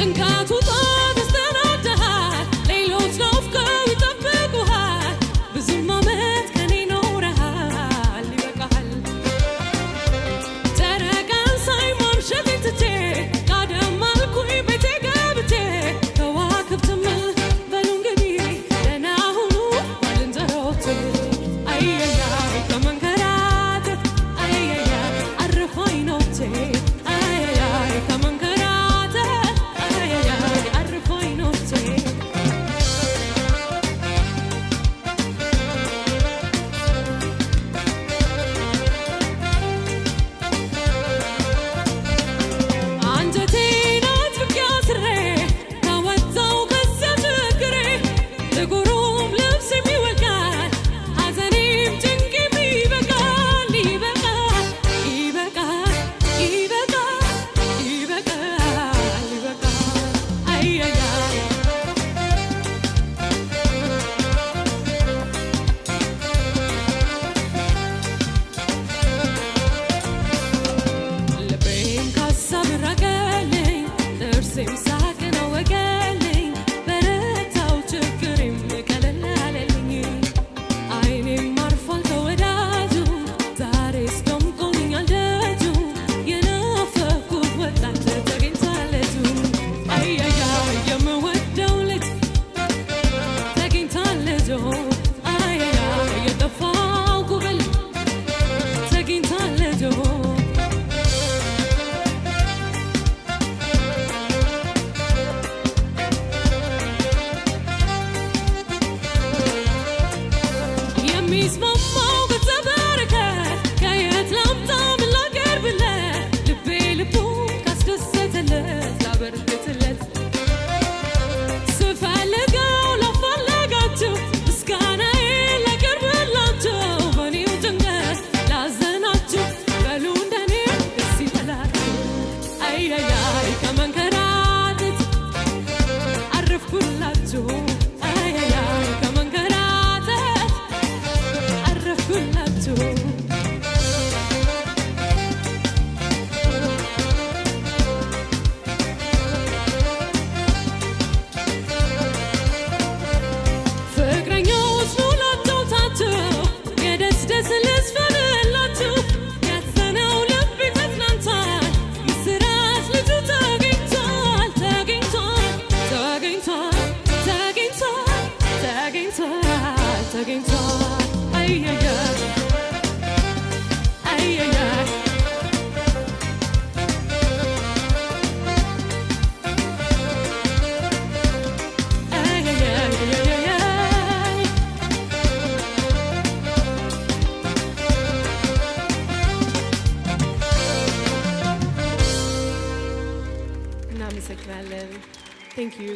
ጭንቀቱ ተስተናግደሃል፣ ሌሎች ናፍቀው ይጠብቁሃል። ብዙም ዓመት ከኔ ኖረሃል፣ ይበቃሃል። ጨረቃን ሳይ ማምሸቴን ትቼ ጋደም አልኩኝ ቤቴ ገብቼ። ከዋክብትም በሉ እንግዲህ ደህና ሁኑ ባልንጀሮቼ። አየያይ ከመንከራተት፣ አየያይ አረፉ አይኖቼ፣ አየያይ ከመንከራተት፣ አየያይ አረፉ አይኖቼ። አንጀቴን አጥብቄ አስሬ ካወጣው ከዚያ ችግሬ፣ ጥቁሩም ልብሴም ይወልቃል፣ ሐዘኔም ጭንቄም ይበቃል፣ ይበቃል፣ ይበቃል፣ ይበቃል፣ ይበቃል፣ ይበቃል፣ አያያይ። ልቤም ካሳብ ራቀልኝ፣ ጥርሴም ሳቅን አወቀልኝ፣ በረታው ችግሬም ቀለል አለልኝ፣ አይኔም አርፏል ከወዳጁ፣ ዛሬስ ደምቆልኛል ደጁ፣ የናፈኩት ወጣት ተገኝቷል ልጁ፣ አያያ የምወደው ልጅ ተገኝቷል ልጁ፣ አያያ የጠፋው ጉብል ተገኝቷል ልጁ። የሚስማማው ገጸ በረከት ከየት ላምጣ? ምን ላቅርብለት? ልቤ ልቡን ካስደሰተለት ላበርክትለት። ስፈልገው ላፋለጋችሁ፣ ምስጋናዬን ላቅርብላችሁ፣ በእኔው ጭንቀት ላዘናችሁ፣ በሉ እንደኔ ደስ ይበላችሁ። አያያይ ከመንከራተት አረፍኩላችሁ፣ አያያይ ከመንከራተት አረፍኩላችሁ። ፍቅረኞች ኑ ላጫውታችሁ፣ የደስ ደስ ልዝፈንላችሁ፣ ያዘነው ልቤ ተጽናንቷል፣ ምስራች ልጁ ተገኝቷል፣ ተገኝቷል፣ ተገኝቷል፣ ተገኝቷል፣ ተገኝቷል፣ ተገኝቷል፣ አየየ አየየ። አየየ። እናመሰግናለን። Thank you.